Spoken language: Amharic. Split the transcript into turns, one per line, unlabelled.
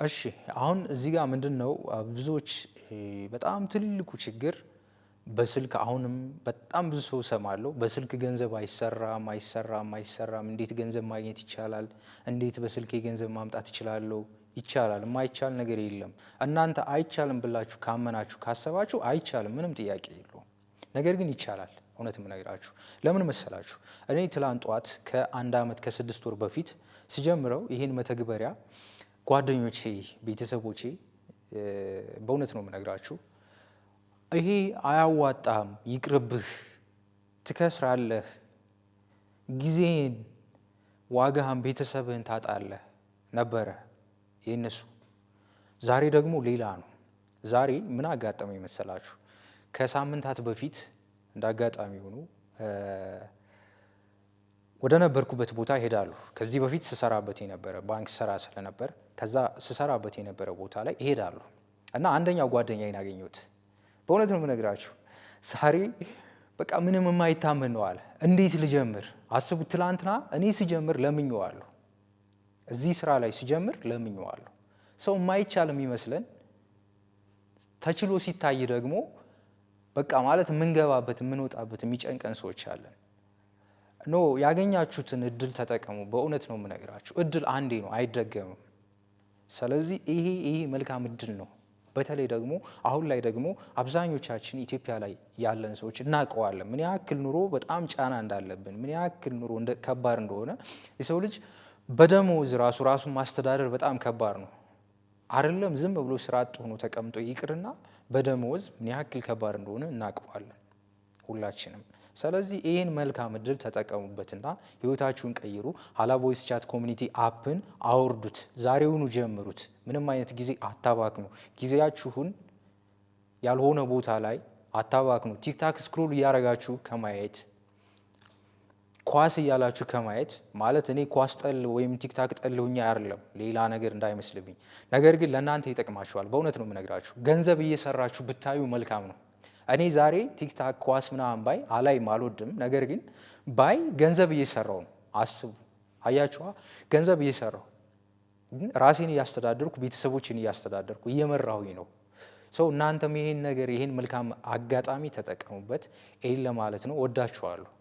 እሺ አሁን እዚህ ጋር ምንድን ነው ብዙዎች በጣም ትልቁ ችግር በስልክ አሁንም በጣም ብዙ ሰው እሰማለሁ። በስልክ ገንዘብ አይሰራም፣ አይሰራም፣ አይሰራም። እንዴት ገንዘብ ማግኘት ይቻላል? እንዴት በስልክ ገንዘብ ማምጣት እችላለሁ? ይቻላል። የማይቻል ነገር የለም። እናንተ አይቻልም ብላችሁ ካመናችሁ ካሰባችሁ አይቻልም፣ ምንም ጥያቄ የለውም። ነገር ግን ይቻላል። እውነት የምነግራችሁ ለምን መሰላችሁ? እኔ ትላንት ጠዋት ከ1 ዓመት ከ6 ወር በፊት ስጀምረው ይህን መተግበሪያ ጓደኞቼ፣ ቤተሰቦቼ፣ በእውነት ነው የምነግራችሁ፣ ይሄ አያዋጣም፣ ይቅርብህ፣ ትከስራለህ፣ ጊዜን፣ ዋጋህን፣ ቤተሰብህን ታጣለህ ነበረ የእነሱ። ዛሬ ደግሞ ሌላ ነው። ዛሬ ምን አጋጠመኝ መሰላችሁ? ከሳምንታት በፊት እንደ አጋጣሚ ሆኖ ወደ ነበርኩበት ቦታ እሄዳለሁ። ከዚህ በፊት ስሰራበት የነበረ ባንክ ስሰራ ስለነበር ከዛ ስሰራበት የነበረ ቦታ ላይ እሄዳለሁ እና አንደኛው ጓደኛዬን አገኘሁት። በእውነት ነው የምነግራችሁ። ዛሬ በቃ ምንም የማይታመን ነው አለ። እንዴት ልጀምር? አስቡት። ትላንትና እኔ ስጀምር ለምኜዋለሁ። እዚህ ስራ ላይ ስጀምር ለምኜዋለሁ። ሰው የማይቻል የሚመስለን ተችሎ ሲታይ ደግሞ በቃ ማለት የምንገባበት የምንወጣበት የሚጨንቀን ሰዎች አለን። No፣ ያገኛችሁትን እድል ተጠቀሙ። በእውነት ነው የምነግራችሁ። እድል አንዴ ነው፣ አይደገምም። ስለዚህ ይሄ መልካም እድል ነው። በተለይ ደግሞ አሁን ላይ ደግሞ አብዛኞቻችን ኢትዮጵያ ላይ ያለን ሰዎች እናውቀዋለን፣ ምን ያክል ኑሮ በጣም ጫና እንዳለብን፣ ምን ያክል ኑሮ ከባድ እንደሆነ። የሰው ልጅ በደሞዝ ራሱ ራሱን ማስተዳደር በጣም ከባድ ነው። አይደለም ዝም ብሎ ስራ አጥ ሆኖ ተቀምጦ ይቅርና በደሞዝ ምን ያክል ከባድ እንደሆነ እናውቀዋለን ሁላችንም። ስለዚህ ይህን መልካም እድል ተጠቀሙበትና ህይወታችሁን ቀይሩ። ሀላ voice chat community app ን አውርዱት፣ ዛሬውኑ ጀምሩት። ምንም አይነት ጊዜ አታባክኑ። ጊዜያችሁን ያልሆነ ቦታ ላይ አታባክኑ። TikTok scroll እያደረጋችሁ ከማየት፣ ኳስ እያላችሁ ከማየት፣ ማለት እኔ ኳስ ጠል ወይም TikTok ጠል ሆኜ አይደለም፣ ሌላ ነገር እንዳይመስልብኝ። ነገር ግን ለእናንተ ይጠቅማችኋል። በእውነት ነው የምነግራችሁ። ገንዘብ እየሰራችሁ ብታዩ መልካም ነው። እኔ ዛሬ TikTok፣ ኳስ ምናምን ባይ አላይም፣ አልወድም። ነገር ግን ባይ ገንዘብ እየሰራው ነው። አስቡ፣ አያችኋ? ገንዘብ እየሰራሁ ራሴን እያስተዳደርኩ ቤተሰቦችን እያስተዳደርኩ እየመራሁኝ ነው። So እናንተም ይሄን ነገር ይሄን መልካም አጋጣሚ ተጠቀሙበት። ይሄን ለማለት ነው። ወዳችኋለሁ።